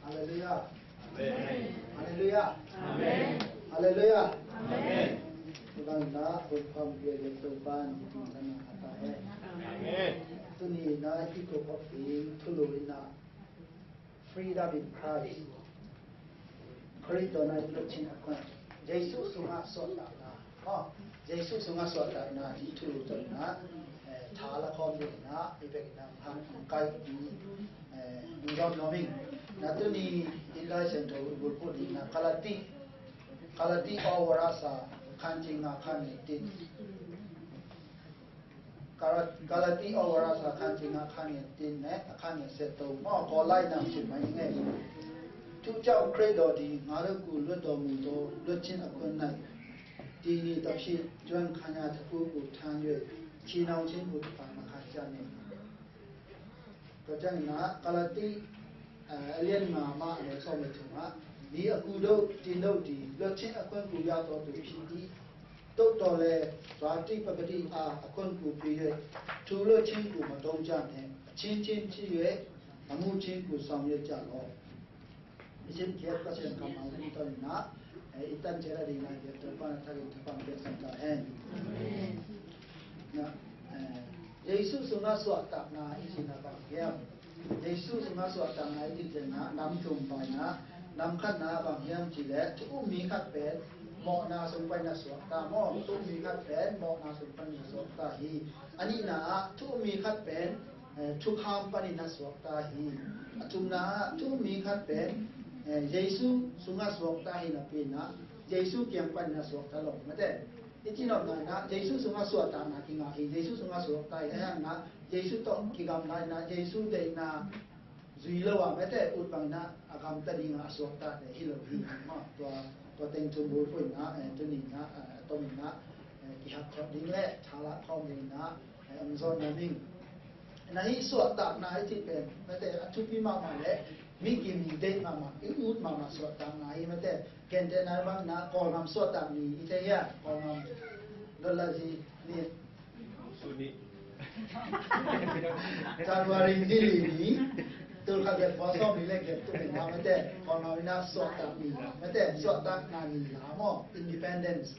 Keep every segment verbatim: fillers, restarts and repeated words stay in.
Halleluiah. Amen. Halleluiah. Amen. Halleluiah. Amen. Tukanna hun khawm pia le Topan i tingkang a ta hen. Amen. Tuni na i ko khawm ding thulu in na Freedom in Christ. Korinto na i lo chin a kuan. Jesu sungah suahtakna. Oh, Jesu sungah suahtakna i thulu tawh na, eh, tha la khawm ding na, i bek na hang kai i, eh, nzom lo ming. Na tuni i Lai Siangtho bulphuh ding na Galati, Galati aw warasa khan cing nga khan ngiat tin. Gala-, Galati aw warasa khan cing nga khan ngiat tin ne, a khan ngiat se to. Maw, Kawl lai nam cin mai nge. Thu cau kre daw di, nga lo ku lo daw mu daw, lo chin a kuan nai. Ti ni tak shi, juan khan ya ta ku ku than yue, chi nau chin ku ta ma khan cia ne. Tua ciangin ah Galati, eh, a lian nga mah le sawm le thum ah, mi a ku deuh, tin deuh di, lo chin a kuan ku ya tawh tu phi di, toh tawh le, tua ti pa ka di a, a kuan ku phi le, thu lo chin ku ma tong ciang he, a chin chin ci le, a mu chin ku sawm le ciang aw. I sim kiat Pasian kammal in tawh in ah, eh, i tan ciat a ding lai kiat Topa na thakin thupha pia sam ta hen. Amen. Na, eh, Jesu sungah suahtakna i cihna bang hiam? Jesu sungah suahtakna i cih ciangin ah nam thum pai na, nam khatna bang hiam cih leh thu um mi khat pen mawhna sung pai na suakta maw, thu um mi khat pen mawhna sung pai na suakta hi. A nihna ah thu um mi khat pen eh, thukham panin a suakta hi. A thumna ah thu um mi khat pen, eh, Jesu sungah suakta hi napi in ah, Jesu kiang panin a suakta lo. Mate, i ci nopna in ah, Jesu sungah suahtakna kingah hi, Jesu sungah suakta hi. Ahi hang ah, Jesu tawh kigamla in ah, Jesu deihna zui lo ah, mate, ut bang in ah, a gamta ding ah, a suakta te hi lo hi. Ma, tua, tua teng thum bulphuh in ah, eh, tuni in ah, eh, a tom in ah, eh, kihap khawm ding le, tha la khawm ding in ah, eh, om zawn na ning. Na hih suahtakna i cih pen, mate, a thupi mahmah le, mi kim i deih mahmah, i ut mahmah suahtakna hi, mate, kente na bang na, Kawlngam suahtak ni, i thei hia, Kawlngam, Lotlazi ni. January ni li ni, tul khat le pua sawm ni le giat tu ni na, mate, Kawlngam i na suahtak ni, mate, suahtakna ni la maw, independence.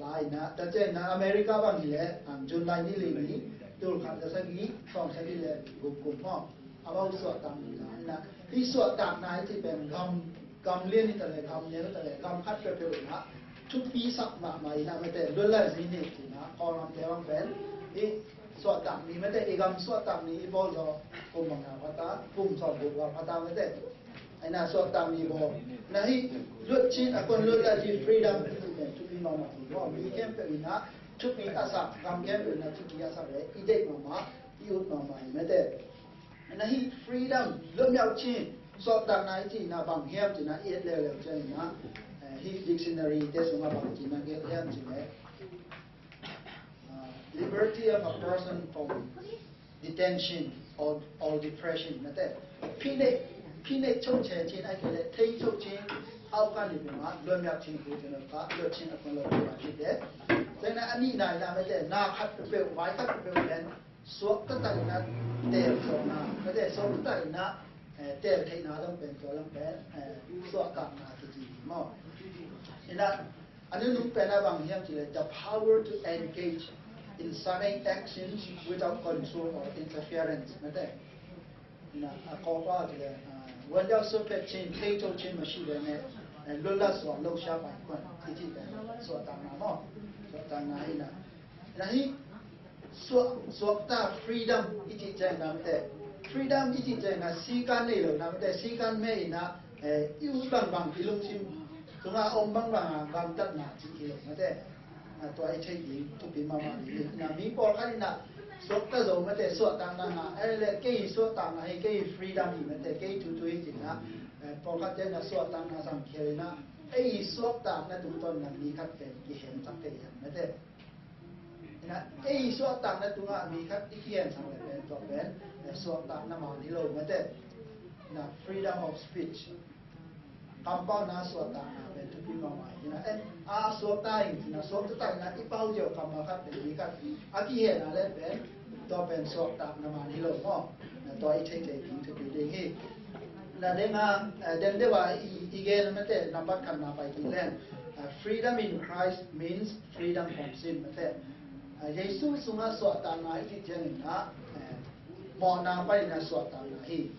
Lai na, ta ciang na America bang hi le, um, June lai ni li ni, tul khat le sagih, sawm sagih le guk kum maw. A bau suahtak ni lai na. Hih suahtakna i cih pen gam, gam lian hi ta le, gam neu hi ta le, gam khat peuhpeuh na. Thupi sak mahmah hi na, mate, Lotlazi ni ci na, Kawlngam te bang pen. Hih suahtak ni, mate, i gam suahtak ni, i bawl zaw, kum bang na pha ta, kum sawm guk bang pha ta, mate. Ahi na suahtak ni bawl. Na hih, lo chin a kuan lo la ji freedom, thupi mahmah hi. Maw, mi khempeuh in ah, thupi a sak, gam khempeuh in ah, thupi a sak le, i deih mahmah, i ut mahmah hi, mate. Na hih freedom, lo miau chin, suahtakna i cihna bang hiam cihna, i et leuleu ciangin ah, eh, hih dictionary te sungah bang cihna, hiam cihna. Uh, liberty of a person from detention or, or depression, mate. Phi neih, phi neih chauh chin, ahih kei leh thei chauh chin, au ka ni peuhmah, luan miak chin, hu chin, ka luan chin, a kun lo ka chin te. Tena a nihna in ah, mate, na khat peuh, vai khat peuh pen, suakta tak in ah, tel zawhna, mate, suakta tak in ah, eh, tel theihna lam pen, tua lam pen, eh, suahtakna kici hi maw. In ah, a nunung pen ah bang hiam cih leh, the power to engage in certain actions without control or interference, mate. In ah, a Kawlpau cih leh, ah, wan dau suak phet chin, thei to chin ma shi leh ne, eh, lula suak lo sha pai kuan, i cih pen, suahtakna maw. Suahtakna in ah. Na hih suak, suakta freedom i cih ciang na mate. Freedom i cih ciang na sikan nei lo na mate. Sikan me in ah, eh, i ut bangbang i lungsim sungah om bangbang a gamtatna cih hi lo mate. Ah, tua i theih ding thupi mahmah ding hi. Na mi pawlkhat in ah suakta zo mate, suahtakna ngah. Eh, le kei suahtakna hi, kei freedom hi mate, kei tutu hi cih na. Eh, pawlkhat te na suahtakna zang khial in ah. Ei suahtakna tungtawn na mi khat pen kihen tak thei hiam mate. Ina, ei suahtakna tungah mi khat i kihen sang le pen tua pen, eh, suahtakna man hi lo mate. Ina, freedom of speech. Kampau na suahtakna pen thupi mahmah. Ina, eh, a suahtak in, ina, suahtak in, ina, i pau zia kammal khat pen mi khat a kihen a le pen, tua pen suahtakna man hi lo maw. Ina, tua i thei thei ding thupi ding hi. Na deng a, eh, deng deuh a i, i gen mate, nambat khatna pai kik leng, eh, freedom in Christ means freedom from sin mate. Eh, Jesu sungah suahtakna i cih ciangin ah, eh, mawhna panin ah suahtakna hi.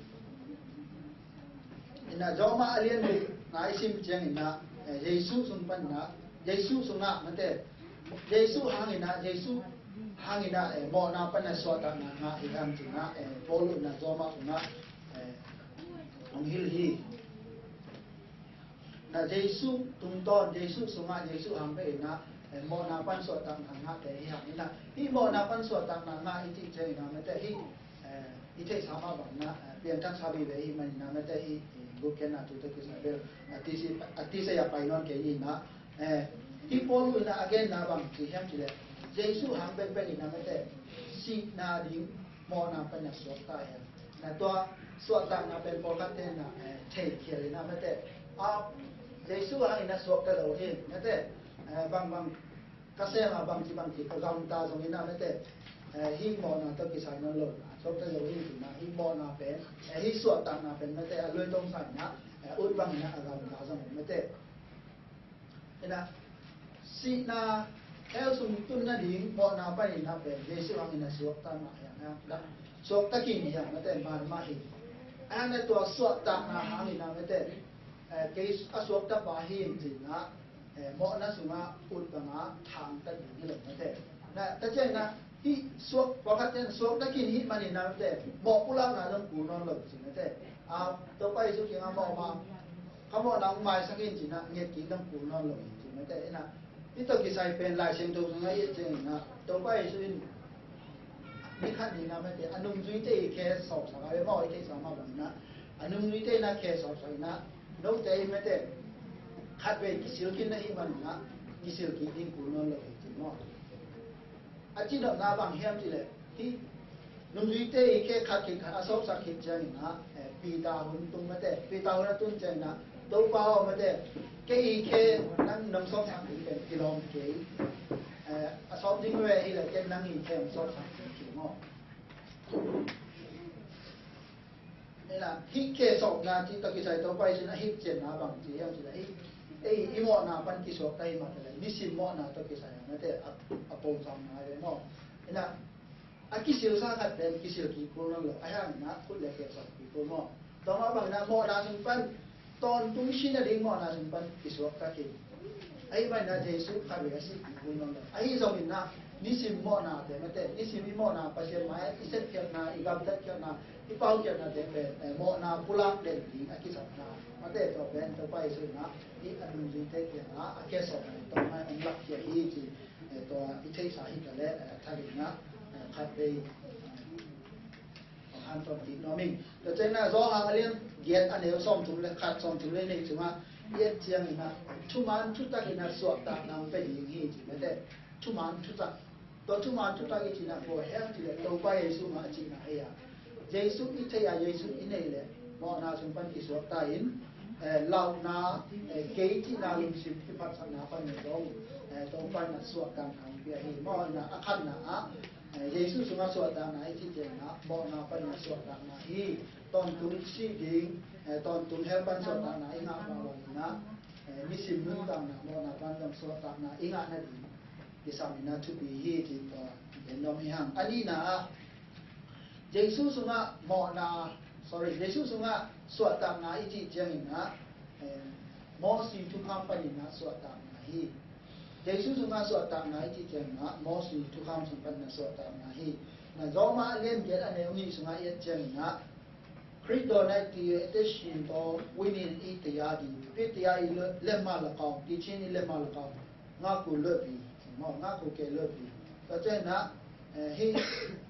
Ina Roma a lian gukna i sim ciangin ah, eh, Jesu sung panin ah, Jesu sungah mate, Jesu hangin ah, Jesu hangin ah, eh, mawhna panin ah suahtakna ngah hi hang ci-in ah, eh, Paul in ah Roma sungah, eh, hong hilh hi. Na Jesu tungtawn, Jesu sungah, Jesu hang bek in ah, eh, mawhna pan suahtakna ngahte hi hang in ah, hih mawhna pan suahtakna ngah i cih ciangin ah mate hih, eh, i theihsa mah bangin ah, eh, piangthaksa vive i hih manin ah mate hih, eh, gupkhiatna thu tawh kisai bel, a tisi, a tisi a pai nawn kei ni in ah, eh, hih Paul in ah a genna bang ci hiam cih leh, Jesu hang bekbek in ah mate sihna ding mawhna panin ah suakta hi hang. Na tua suahtakna pen pawlkhatte in ah, eh, thei khial in ah mate, a, Jesu hangin ah suakta lo hi mate, eh, bangbang ka sem a bangci bangci ka gamta zongin ah mate, eh, hih mawhna tawh kisai nawn lo, suakta lo hi ci-in ah hih mawhna pen, eh, hih suahtakna pen mate a lui tong sa in ah, eh, ut bangin ah a gamta zong mate. Ina, sihna, hell sung tun nading mawhna panin ah pen Jesu hangin ah suakta mah hi hang, suakta khin hi hang mate, man mah hi. Ahi hang in ah tua suahtakna hangin ah mate, eh, kei a suakta pa hi ing ci-in ah, eh, mawhna sungah ut bangin ah thangtat ding hi lo mate. Na, tua ciangin ah hih suak, pawlkhat ten suakta khin i hih manin ah mate, mawh pulakna zong kul nawn lo ci mate. A, Topa Jesu kiangah mawh ma, ka mawhna hong maisak in ci-in ah nget kik zong kul nawn lo hi ci mate. Ina, hih tawh kisai pen Lai Siangtho sungah i et ciangin ah Topa Jesu in ni khat ni in ah mate a nungzuite i khe sawpsak a, mawh i theihsa mah bangin ah a nungzuite in ah khe sawpsak in ah, note in mate khatvei kisil khin na hih manin ah kisil kik ding kul nawn lo hi ci maw. A cinopna bang hiam cih leh, hih nungzuite i khe khat khit khat a sawpsak khit ciangin ah, eh, Peter hun tung mate, Peter hun a tun ciangin ah, Topa aw mate, kei i khe nang nong sawpsak ding pen kilawm kei. Eh, a sawp ding ve hi leh ken nang i khe hong sawpsak ding ci maw. Ina, hih khe sawpna cih tawh kisai Topa Jesu in a hih cianna bang ci hiam cih leh, hih, ei, i mawhna pan kisuakta hi mah taleh nisim mawhna tawh kisai a mate a, a pawlkhatna hi ve maw. Ina, a kisilsa khat pen kisil kik kul nawn lo, ahi hangin ah khut le khe sawp kik kul maw. Tua mah bangin ah mawhna sung pan, tawntung sihna ding mawhna sung pan kisuakta kik. Ahi manin ah Jesu khatvei a sih kik kul nawn lo. Ahi zongin ah nisim mawhnate mate, nisim i mawhna, Pasian mai-ah i sepkhiatna, i gamtatkhiatna, i paukhiatnate pen, eh, mawhna pulak den ding a kisapna mate, tua pen Topa Jesu in ah hih a nungzuite kiangah a khe sawpna tawh mai hong lakkhia hi ci, eh, tua i theihsa hi ta leh, eh, a thak in ah, eh, khatvei, eh, hong hanthawn kik nuam ing. Tua ciangin ah Johan a lian giat a neu sawmthum le khat, sawmthum le nih sungah i et ciangin ah thuman thutak in ah suahtakna hong pia ding hi ci mate. Thuman thutak. Tua thuman thutak i cihna kua hiam cih leh Topa Jesu mah a cihna hi a. Jesu i theih a, Jesu i neih leh mawhna sung pan kisuakta in, eh, lauhna, eh, kei cihna lungsim kiphatsakna panin zong, eh, Topa in ah suahtakna hong pia hi. Mawhna a khatna ah, eh, Jesu sungah suahtakna i cih ciangin ah mawhna panin ah suahtakna hi. Tawntung sih ding, eh, tawntung hell pan suahtakna i ngah mah bangin ah, eh, nisim nuntakna mawhna pan zong suahtakna i ngah nading kisam in ah thupi hi ci tua i gen nuam hi hang. A nihna ah Jesu sungah mawhna, sorry, Jesu sungah suahtakna i cih ciangin ah, eh, Mosi thukham panin ah suahtakna hi. Jesu sungah suahtakna i cih ciangin ah Mosi thukham sung panin ah suahtakna hi. Na Roma a lian giat a neu nih sungah i et ciangin ah Khrih tawh na i kite sin tawh Winin i tei a ding, i tei a i le, lemma lakawng, tichin i lemma lakawng, ngakul luatpi, maw, ngakul kei luatpi. Tua ciangin ah, eh, hih,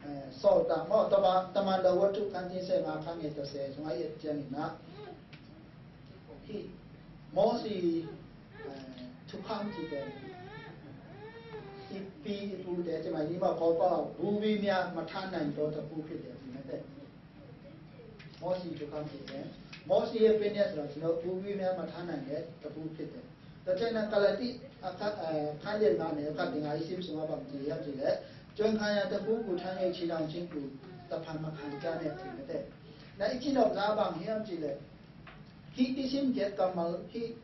eh, sawltak maw, tama, taman lo watu kan tin se nga kan nge ta se, sungah i et ciangin ah, hih Mosi, eh, thukham ci pen, i pi i pute ci mai ni maw, Kawlpau, bubi mia mathan nain tawh tapu khit le ci mate. Mosi thukham ci pen, Mosi he Phineas lo ci lo, bubi mia mathan nain le tapu khit le. Tua ciangin ah Galati a kha, eh, khan lian nga ne khat dinga i sim sungah bang ci hiam cih leh, จนใครจะพูดกูทั้งเอง ชี้นำซึ่งกู แต่พันมาทางเจ้าเนี่ย ci mate. Na i cinopna bang hiam cih leh, Hih i simkhiat kammal, hih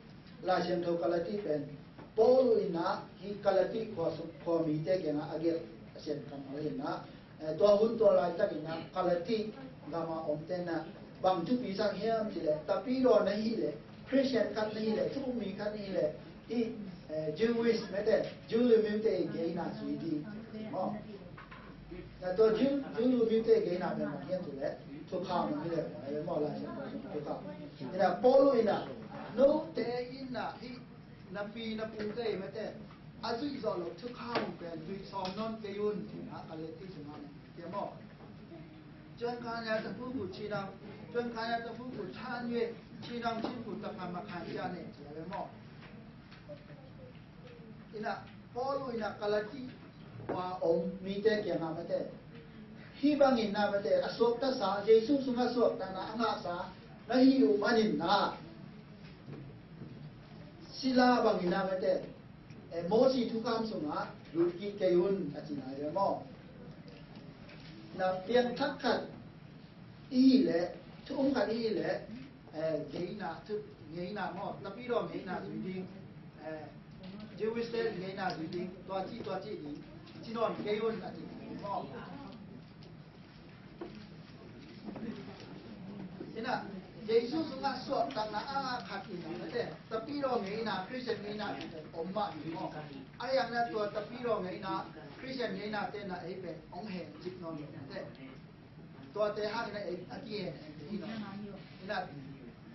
Lai Siangtho Galati pen Paul in ah hih Galati khua sung, khua mite kiangah a gelh a siam kammal in ah, eh, tua hun tua laitakin ah Galati gama omte in ah bang thupi sak hiam cih leh, tapidaw na hih leh, Khristian khat na hih leh, thu um mi khat na hih leh, hih, eh, Jewish mite, Jew lumimte i geina zui ding maw. Na tua Jew, Jew lumimte i geina pen bang hiam cih leh, thukham hi leh, eh, maw, Lai Siangtho sung thukham. In ah Paul in ah, note in ah hih na pi na pute mite a zuih zawh loh thukham pen zuih sawm nawn kei un, ci-in ah Galati sungah na hih maw. 专看那个五谷七郎，专看那个五谷产业，七郎辛苦的他们看下呢，知道吗？In ah Paul in ah Galati khua om mite kiangah mite, hih bangin ah mite, a suakta sa, Jesu sungah suakta na a ngahsa na hih uh manin ah, sila bangin ah mite, eh, Mosi thukham sungah lut kik kei un, a ci nai ve maw. Na piangthak khat i hih leh, thu um khat i hih leh, eh, ngeina, thu, ngeina maw, tapidaw ngeina zui ding, eh, Jewish te ngeina zui ding, tua ci, tua ci ding, ci nawn kei un, a ci nai ve maw. In ah, Jesu sungah suahtakna a khat in ah mite, tapidaw ngeina, Khristian ngeina in om mah hi maw. A hiang na tua tapidaw ngeina, Khristian ngeina te na ei pen hong hen cik nawn lo mite. Tuate hang in ah ei a kihen hen te hi nawn. In ah,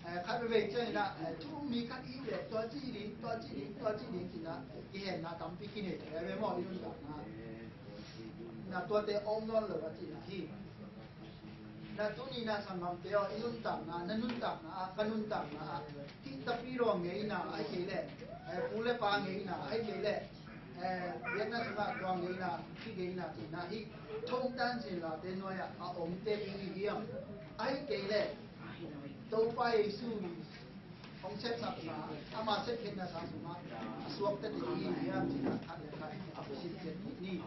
eh, khat veivei ciang in ah, eh, thu um mi khat i hih leh, tua ci ding, tua ci ding, tua ci ding ci-in ah, eh, kihenna tampi kinei ve maw, i nuntakna. Na tuate om nawn lo a cihna hi. Na tuni na sanggamte aw, i nuntakna, na nuntakna ah, ka nuntakna ah, hih tapidaw ngeina ahih kei leh, eh, pu le pa ngeina ahih kei leh, eh, biakna sungah tua ngeina, hih ngeina cihna hih thongtan sin late nuai-ah a omte i hi hiam? Ahih kei leh Topa Jesu hong sepsaksa, ama sepkhiatnasa sungah a suaktate i hi hiam cihna khat le khat a pusit ciat ni.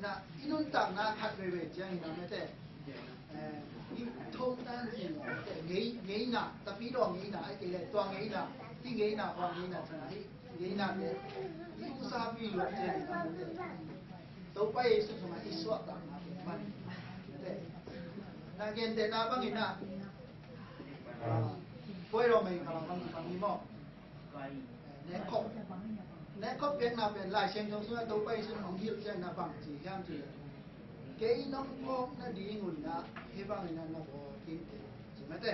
Na, i nuntakna khat veivei ciangin ah mite, eh, i thongtan sin, ngei, ngeina, tapidaw ngeina ahih kei leh tua ngeina, hih ngeina, hua ngeina cihna hih ngeina te i umsapi luat ciangin ah mite, Topa Jesu sungah i suahtakna pen man mite. Na gentehna bangin ah, ah, puai lo mei ka la bang bang ni maw. Nekhop. Nekhop biakna pen Lai Siangtho sungah Topa Jesu in hong hilh ciangin ah bang ci hiam cih leh, kei nong phawk nading un ah hih bangin ah na bawl kei in teh, ci mite.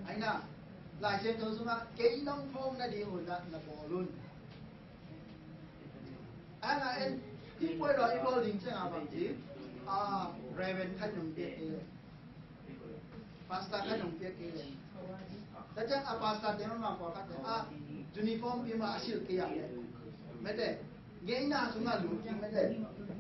Ahi na, Lai Siangtho sungah kei nong phawk nading un ah na bawl un. Ahi na en, hih puai lo i bawl ding ciangin ah bang ci, ah, Reverend khat nong piak kei leh. Pastor khat hong piak kei leh. Tua ciang a pastor te mah pawlkhat te a uniform pi mah a silh kei a leh, mite, ngeina sungah lut kei mite.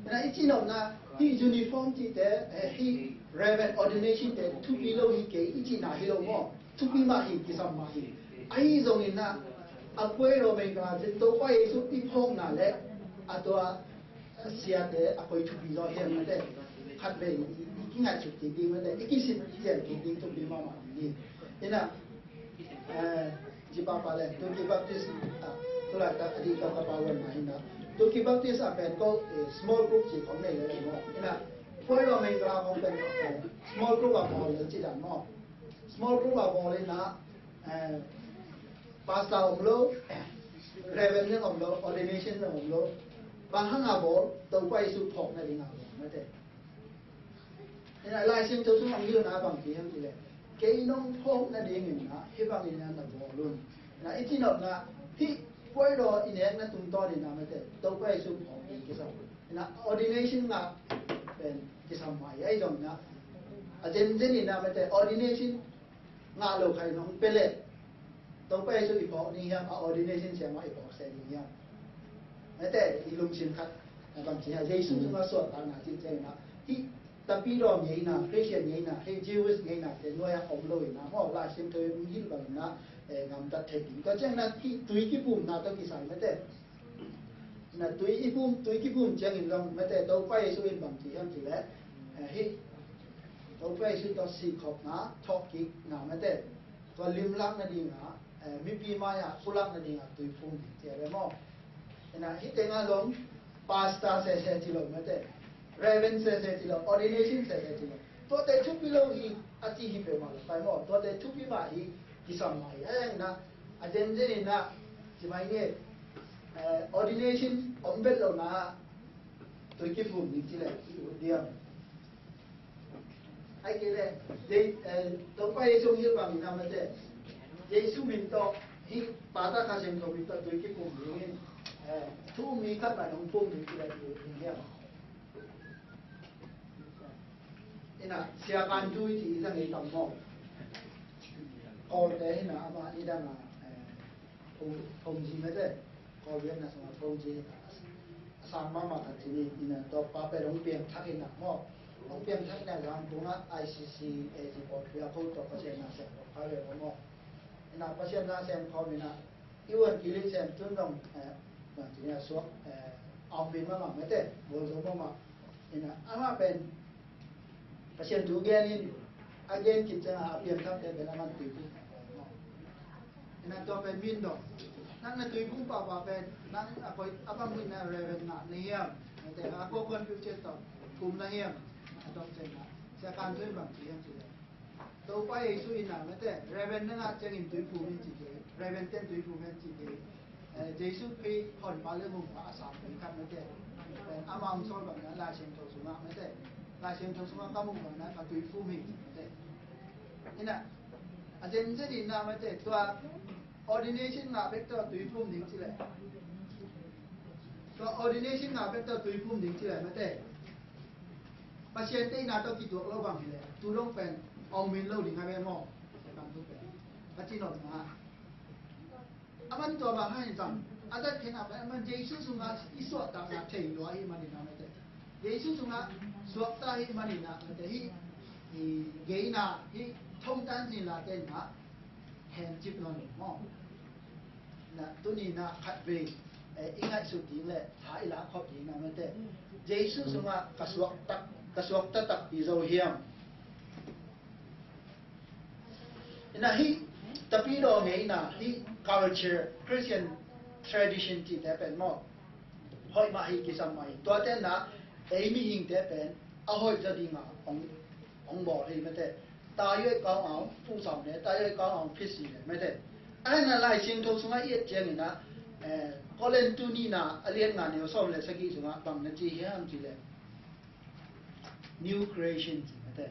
Na i cihnopna hih uniform cihte, eh, hih Reverend ordination te thupi lo hi kei i cihna hi lo maw? Thupi mah hi, kisam mah hi. Ahi zongin ah a puai lo mei ka la cin Topa Jesu i phawkna leh a tua siate a koi thupi zaw hiam mite. Khat vei i, i kingaihsut kik ding mite, i kisit cian kik ding thupi mahmah ding hi. Ina, eh, Zi Papa le Toki Baptist, ah, tulaitak a dih ka ka pa wan mah hi na. Toki Baptist a pen ko, eh, small group ci khong nei le maw. Ina, puai lo mei ka la khong pen, eh, small group a pawl le ci dan maw. Small group a pawl ina, eh, pastor om lo, reverend om lo, ordination om lo. Bang hang a bawl, Topa Jesu phawk nading a bawl mite. Ina Lai Siangtho sung hong hilhna bang ci hiam cih leh, kei nong phawk nadingin ah hih bangin ah na bawl un. Na i cihnopna hih puai lo i nekna tungtawn in ah mite, Topa Jesu phawk ding kisam. Ina ordination ngah pen kisam mah hi, ahi zongin ah a zenzen in ah mite ordination ngah lo khat in hong pia leh, Topa Jesu i phawk ding hiam, a ordination siamah i phawk se ding hiam? Mite, i lungsim khat, a bang ci hiam, Jesu sungah suahtakna cih ciangin ah, hih tapidaw ngeina, Khristian ngeina, hih Jewish ngeina te nuai-ah om lo in ah, maw, Lai Siangtho in hong hilh bangin ah, eh, gamtat thei ding. Tua ciangin ah hih tui kipumna tawh kisai mite. Na tui i pum, tui kipum ciangin zong mite, Topa Jesu in bang ci hiam cih leh, eh, hih Topa Jesu tawh sihkhopna, thawhkikna mate, tua limlak nadinga, eh, mipi mai-ah pulak nadinga tuiphum ding ci a ve maw? Ina hih tengah zong pastor sese ci lo mate, reverend sese ci lo, ordination sese ci lo. Tuate thupi lo hi a ci hi peuhmah lo pai maw? Tuate thupi mah hi, kisam mah hi. Eh, ina a zenzen ina ci mai nge, eh, ordination om bet lo na, tui kiphum ding ci le i ut diam. Ai kei le, Topa Jesu hih bangin a mate, Jesu min tawh, hih Pata Kha Siangtho min tawh tui kiphum dingin, eh, thu um mi khat mah nong phum ding ci le i ut ding hiam? Ina Sia Kan Tui ci i zang i tam maw? Kawlte hina amah i dang a, eh, Phung, Phungzi mate, Kawl biakna sungah Phungzi a sang mahmah khat ci ni. Ina tua pa pen hong piangthak ina maw? Hong piangthak ina Zangkung ah I C C A G pawlpi ah ko tawh Pasian na sem khawm kha ve maw? Ina Pasian na sem khawm ina i uan kilik sem tun zong, eh, bang ci ni a suak, eh, a om min mahmah mate, bawl zo mahmah. Ina amah pen Pasian thu gen in, a gen khit ciangin a piangthakte pen a man tuiphum. Ina tua pen min dong. Nang na tuiphum pahpah pen, nang a koi, a bang min na reverend ngah na hiam? Nate a kua kuan piu ciat tawh phum na hiam? A dong ciangin Sia Kan Tui bang ci hiam ci le, Topa Jesu ina mate, reverend na ngah ciangin tuiphum in ci kei, reverend ten tuiphum in ci kei. Eh, Jesu Khrih honpa le mumpa a sang mi khat mate. Eh, ama hong sawl bangin Lai Siangtho sungah mate. Lai Siangtho sungah ka muh bangin ka tuiphum hi mate. Ina a zenzen ina mate, tua ordination ngah bek tawh tuiphum ding ci le. Tua ordination ngah bek tawh tuiphum ding ci le mate, Pasian te ina tawh kituak lo bang hi le, tu dong pen ong min lo ding a ve maw? Sia Kan Tui pen ka ci nop na. A man tua bang hang in zang, a zat khen a pen a man Jesu sungah i suahtakna thei lua hi manin a mate, Jesu sungah suakta hi manin a mate, hih, hih geina, hih thongtan zin late in a hencip nawn lo maw? Na tuni na khat vei, eh, i ngaihsut ding le tha i lak khop ding na mate, Jesu sungah ka suaktak, ka suakta takpi zo hiam? Ina hih tapidaw ngeina, hih culture, Christian tradition cihte pen maw, hoih mah hi, kisam mah hi. Tuate na ei mihingte pen a hoih zaw dinga hong, hong bawl hi mate. 大衛高昂，父上呢，大衛高昂，ဖြစ်စေ了 mate. Ai na Lai Siangtho sungah i et ciangin a, eh, Korin tu nihna a lian nga neu sawm le sagih sungah bang na ci hiam ci le, new creation ci mate.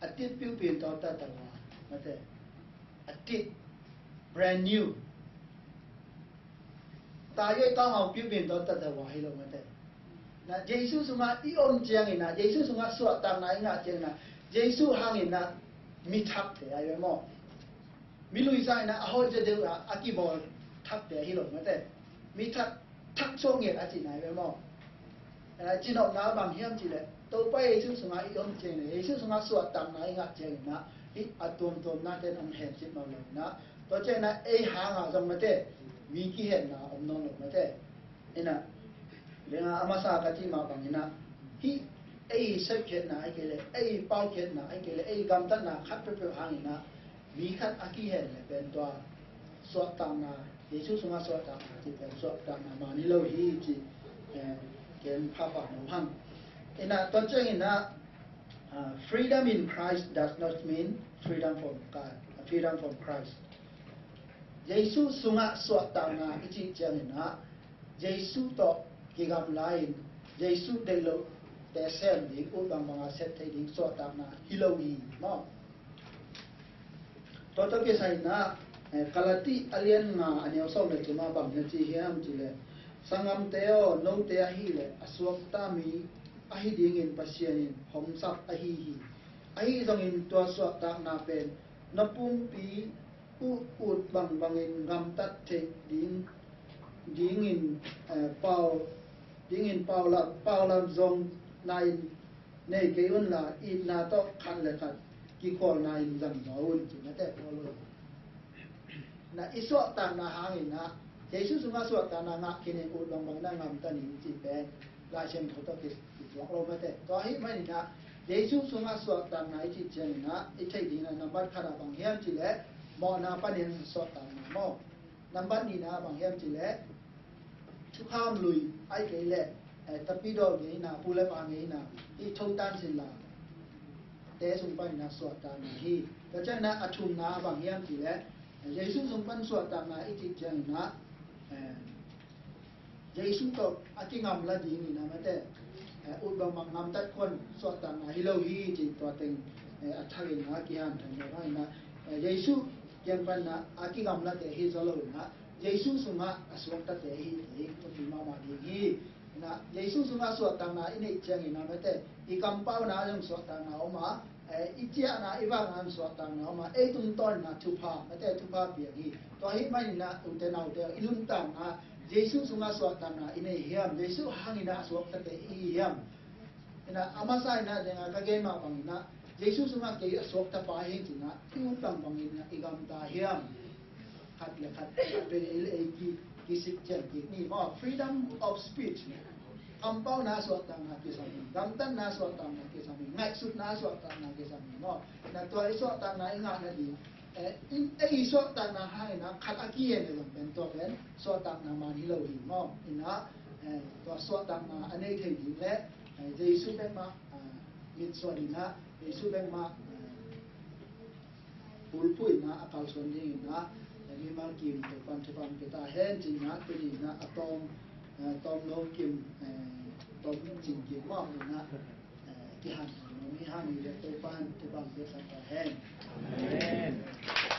A tit piu pin tawh ta ta wa mate. A tit, brand new. 大衛高昂 piu pin tawh ta ta wa hi lo mate. Na Jesu sungah i om ciangin a, Jesu sungah suahtakna i ngah ciangin a, Jesu hangin a mi thakte ai ve maw? Mi luisa in a, a hoih zaw deuh a, a kibawl thakte hi lo mate. Mi thak, thak suak ngiat a cihna hi ve maw? Eh, cinopna bang hiam cih leh, Topa Jesu sungah i om ciang leh, Jesu sungah suahtakna i ngah ciangin ah, hih a tuamtuamna ten hong hencip nawn lo in ah, tua ciangin ah ei hangah zong mate, mi kihenna om nawn lo mate. In ah, leng ah a masa ka cih mah bangin ah, hih ei sepkhiatna ahih kei leh, ei paukhiatna ahih kei leh, ei gamtatna khat peuhpeuh hangin ah, mi khat a kihen leh pen tua suahtakna, Jesu sungah suahtakna cih pen suahtakna man hi lo hi cih, eh, ken phapha nuam hang. In ah, tua ciangin ah, ah, freedom in Christ does not mean freedom from God, freedom from Christ. Jesu sungah suahtakna i cih ciangin ah, Jesu tawh kigamla in, Jesu deih lohte sem ding, ut bangbang a sep thei ding suahtakna hi lo hi maw? Tua tawh kisai in ah, eh, Galati a lian nga a neu sawm le thum ah bang na ci hiam cih leh, "Sanggamte aw, note ahih leh a suakta mi ahi dingin Pasian in hong sak ahi hi. Ahi zongin tua suahtakna pen na pumpi uh ut bangbangin gamtat theih ding, dingin, eh, pau, dingin paulam, paulam zong na in nei kei unla, itna tawh khat le khat kikhualna in zang zaw un," ci mate Paul in. Na i suahtakna hangin ah, Jesu sungah suahtakna ngah khin in ut bangbang na gamta ning cih pen Lai Siangtho tawh ki, kituak lo mate. Tua ahih manin ah, Jesu sungah suahtakna i cih ciangin ah i theih ding ah nambat khat ah bang hiam cih leh mawhna panin suahtakna maw. Nambat nihna ah bang hiam cih leh thukham lui ahih kei leh, eh, tapidaw ngeina, pu le pa ngeina, hih thotan sinla te sung panin ah suahtakna hi. Tua ciangin ah a thumna ah bang hiam cih leh, eh, Jesu sung pan suahtakna i cih ciangin ah, eh, Jesu tawh a kigamla dingin ah mate, eh, ut bangbang gamtat khong suahtakna hi lo hi cih tua teng, eh, a thakin ah kihanthawn lo hangin ah, eh, Jesu kiang pan ah a kigamlate hi zaw lo in ah Jesu sungah a suaktate hi, hi thupi mahmah ding hi. In ah Jesu sungah suahtakna i neih ciangin ah mate, i kampauna ah zong suahtakna om a, eh, i ciahna i vakna ah suahtakna om a, ei tungtawn in ah thupha, mate thupha piang hi. Tua ahih manin ah ute naute, i nuntakna ah Jesu sungah suahtakna i nei hiam? Jesu hangin ah a suaktate i hi hiam? In ah a masa in ah deng ah ka gen mah bangin ah Jesu sungah kei a suakta pa hi ing ci-in ah i ut bangbangin ah i gamta hiam? Khat le khat, khat pen ei le ei ki, kisik cian kik ni maw, freedom of speech. Kampauna suahtakna kisam hi, gamtatna suahtakna kisam hi, ngaihsutna suahtakna kisam hi maw. Na tua i suahtakna i ngah nading, eh, i, ei i suahtakna hangin ah khat a ki-en le zong pen tua pen suahtakna man hi lo hi maw. In ah, eh, tua suahtakna a nei thei ding le, eh, Jesu bek mah, ah, mitsuan in ah, Jesu bek mah, eh, bulphuh in ah a kalsuan dingin ah, eh, mimal kim Topa'n thupha pia ta hen ci-in ah, tuni in ah a tawm, eh, tawm lo kim, eh, tawm cing kim maw in ah, eh, kihanthawn nuam hi hang. Topa'n thupha piaksak ta hen. Amen.